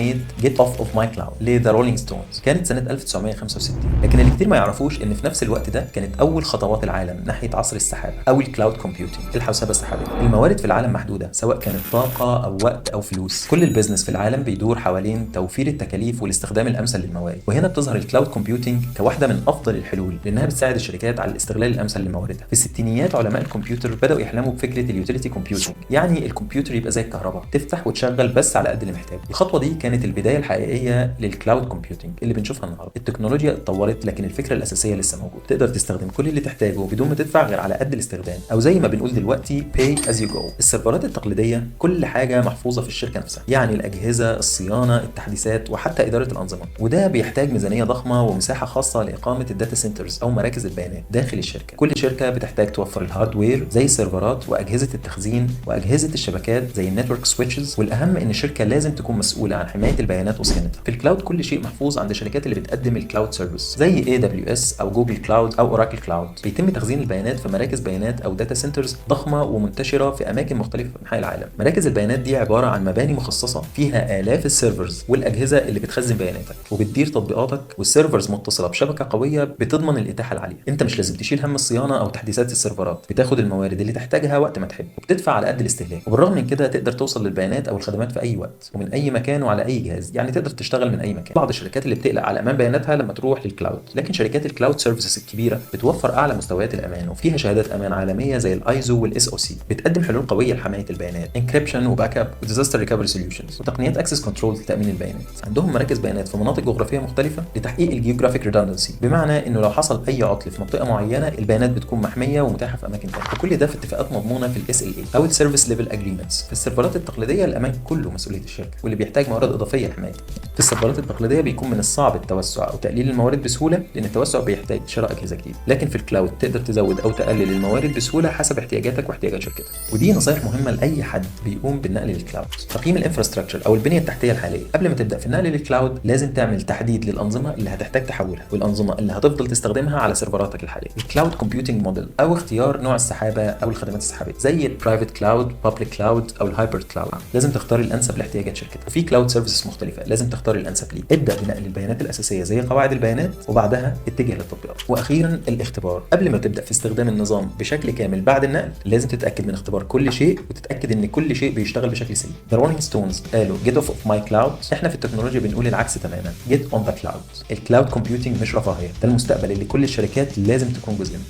اغنية Get Off of My Cloud ل The Rolling Stones، كانت سنة 1965. لكن اللي كتير ما يعرفوش ان في نفس الوقت ده كانت اول خطوات العالم ناحية عصر السحابة او ال cloud computing، الحوسبه السحابيه. الموارد في العالم محدوده، سواء كانت طاقة او وقت او فلوس. كل ال business في العالم بيدور حوالين توفير التكاليف والاستخدام الامثل للموارد، وهنا بتظهر ال cloud computing كواحده من افضل الحلول، لانها بتساعد الشركات على الاستغلال الامثل لمواردها. في الستينيات علماء الكمبيوتر بداوا يحلموا بفكره ال utility computing، يعني الكمبيوتر يبقى زي الكهرباء، تفتح وتشغل بس على قد اللي محتاجه. الخطوة دي كانت البداية الحقيقية لل cloud computing اللي بنشوفها النهارده. التكنولوجيا اتطورت، لكن الفكرة الاساسية لسه موجوده. تقدر تستخدم كل اللي تحتاجه بدون ما تدفع غير على قد الاستخدام، او زي ما بنقول دلوقتي pay as you go. السيرفرات التقليدية كل حاجة محفوظة في الشركة نفسها، يعني الاجهزه، الصيانه، التحديثات، وحتى ادارة الانظمه، وده بيحتاج ميزانية ضخمة ومساحة خاصة لاقامة ال data centers او مراكز البيانات داخل الشركه. كل شركة بتحتاج توفر ال hardware زي السيرفرات واجهزة التخزين واجهزة الشبكات زي ال network switches، والاهم ان الشركة لازم تكون مسؤولة عن حماية البيانات وصيانتها. في ال cloud كل شيء محفوظ عند الشركات اللي بتقدم ال cloud service زي AWS او Google Cloud او Oracle Cloud. بيتم تخزين البيانات في مراكز بيانات او data centers ضخمة ومنتشره في اماكن مختلفة في انحاء العالم. مراكز البيانات دي عبارة عن مباني مخصصة فيها الاف ال servers والاجهزة اللي بتخزن بياناتك وبتدير تطبيقاتك، وال servers متصلة بشبكة قوية بتضمن الاتاحه العالية. انت مش لازم تشيل هم الصيانة او تحديثات السيرفرات، بتاخد الموارد اللي تحتاجها وقت ما تحب وبتدفع على قد الاستهلاك. وبالرغم من كده تقدر توصل للبيانات او الخدمات في اي وقت ومن اي مكان وعلى اي جهاز، يعني تقدر تشتغل من اي مكان. بعض الشركات اللي بتقلق على امان بياناتها لما تروح لل cloud، لكن شركات ال cloud services الكبيرة بتوفر اعلى مستويات الامان وفيها شهادات امان عالمية زي ال ISO وال SOC، بتقدم حلول قوية لحماية البيانات، encryption و backup و disaster recovery solutions، وتقنيات access control لتامين البيانات. عندهم مراكز بيانات في مناطق جغرافية مختلفة لتحقيق ال geographic redundancy، بمعنى انه لو حصل اي عطل في منطقة معينة البيانات بتكون محمية ومتاحه في اماكن ثانية، وكل ده في اتفاقات مضمونه في ال SLA او ال service level agreements. في السيرفرات التقليدية الامان كله مسؤولية الشركه، واللي بيحتاج موارد اضافية لحمايته. في السيرفرات التقليدية بيكون من الصعب التوسع او تقليل الموارد بسهوله، لان التوسع بيحتاج شراء اجهزة جديده، لكن في ال cloud تقدر تزود او تقلل الموارد بسهولة حسب احتياجاتك واحتياجات شركتك. ودي نصايح مهمة لاي حد بيقوم بالنقل لل cloud. تقييم ال infrastructure او البنية التحتية الحالية: قبل ما تبدا في النقل لل cloud لازم تعمل تحديد للانظمه اللي هتحتاج تحولها والانظمة اللي هتفضل تستخدمها على سيرفراتك الحالية. ال cloud computing model او اختيار نوع السحابة او الخدمات السحابيه زي ال private cloud، public cloud او ال hybrid cloud، لازم تختار الانسب لاحتياجات شركتك. وفي cloud services مختلفة لازم تختار الانسب ليك. ابدا بنقل البيانات الاساسية زي قواعد البيانات وبعدها اتجه للتطبيقات. واخيرا الاختبار: قبل ما تبدا في استخدام النظام بشكل كامل بعد النقل لازم تتاكد من اختبار كل شيء وتتاكد ان كل شيء بيشتغل بشكل سليم. The Rolling Stones قالوا get off of my cloud، احنا في التكنولوجيا بنقول العكس تماما، get on the cloud. ال cloud computing مش رفاهيه، ده المستقبل اللي كل الشركات لازم تكون جزء منه.